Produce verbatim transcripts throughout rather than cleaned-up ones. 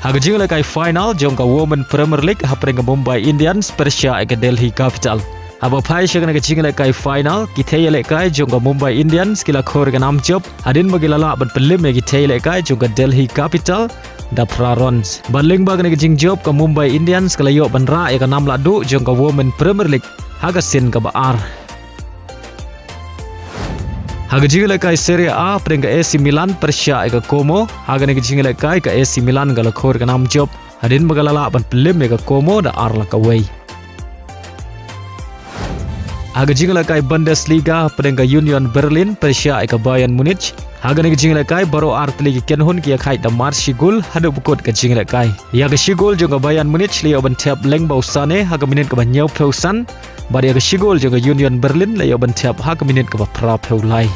Ha ka jinglehkai final jong ka Women Premier League hapdeng ka Mumbai Indians pyrshah ïa ka Delhi Capital. Haba phai sha kane ka jinglehkai final, ki thei ïalehkai jong ka Mumbai Indians ki la khur ïa ka nam jop hadien ba ki la lah ban pynlip ïa ki thei ïalehkai jong ka Delhi Capital da phra runs. Bad lyngba kane ka jingjop ka Mumbai Indians ka la ïoh ban rah ïa ka nam lahduh jong ka Women Premier League ha ka sien kaba ar. Ha ka jinglehkai Serie A hapdeng ka A C Milan pyrshah ïa ka Como, ha kane ka jinglehkai ka A C Milan ka la khur ïa ka nam jop hadien ba ka la lah ban pynlip ïa ka Como da ar la kawei. Ha ka jinglehkai Bundesliga hapdeng ka Union Berlin pyrshah ïa ka Bayern Munich, ha kane ka jinglehkai baroh ar tylli ki kynhun ki ïakhaid da mar shi gol haduh ba kut ka jinglehkai. Ïa ka shi gol jong ka Bayern Munich la ïoh ban thep lyngba u Sane ha ka minit kaba hynñiewphew san, bad ïa ka shi gol jong ka Union Berlin la ïoh ban thep ha ka minit kaba phraphew lai.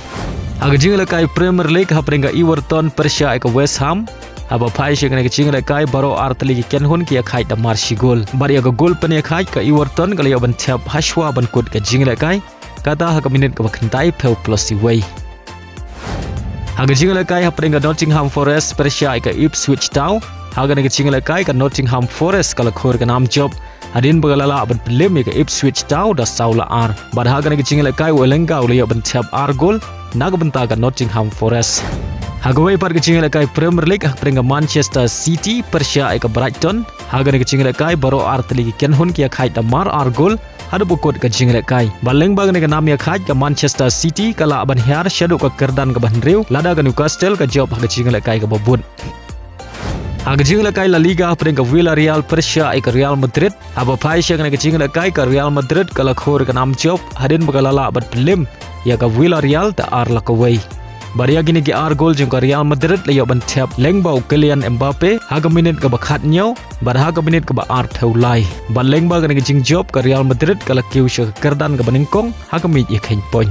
Ha ka jinglehkai Premier League hapdeng ka Everton pyrshah ïa ka West Ham, haba phai sha kane ka jinglehkai baroh ar tylli ki kynhun ki ïakhaid da mar shi gol. Bad ïa ka gol pynïakhaid ka Everton ka la ïoh ban thep hashwa ban kut ka jinglehkai, kata ha ka minit kaba khyndaiphew plus iwei. Ha ka jinglehkai hapdeng ka Nottingham Forest pyrshah ïa ka Ipswich Town, ha kane ka jinglehkai ka Nottingham Forest ka la khur ïa ka nam jop hadien ba ka la lah ban pynlip ïa ka Ipswich Town da saw la ar. Bad ha kane ka jinglehkai u Elanga u la ïoh ban thep ar gol na ka bynta ka Nottingham Forest. Ha kawei pat ka jinglehkai Premier League hapdeng ka Manchester City pyrshah ïa ka Brighton, ha kane ka jinglehkai baroh ar tylli ki kynhun ki ïakhaid da mar ar gol haduh ba kut ka jinglehkai. Bad lyngba kane ka nam ïakhaid ka Manchester City ka lah ban hiar shaduh ka kyrdan kaba hynriew lada ka Newcastle ka jop ha ka jinglehkai kaba bud. Ha ka jinglehkai La Liga hapdeng ka Villarreal pyrshah ïa ka Real Madrid, haba phai sha kane ka jinglehkai ka Real Madrid ka la khur ïa ka nam jop hadien ba ka la lah ban pynlip ïa ka Villarreal da ar la kawei. Bad ïa kine ki ar gol jong ka Real Madrid la ïoh ban thep lyngba u Kylian Mbappe ha ka minit kaba khathynñiew bad ha ka minit kaba arphew lai. Bad lyngba kane ka jingjop ka Real Madrid ka la kiew sha ka kyrdan kaba nyngkong ha ka miej ïakheiñ point.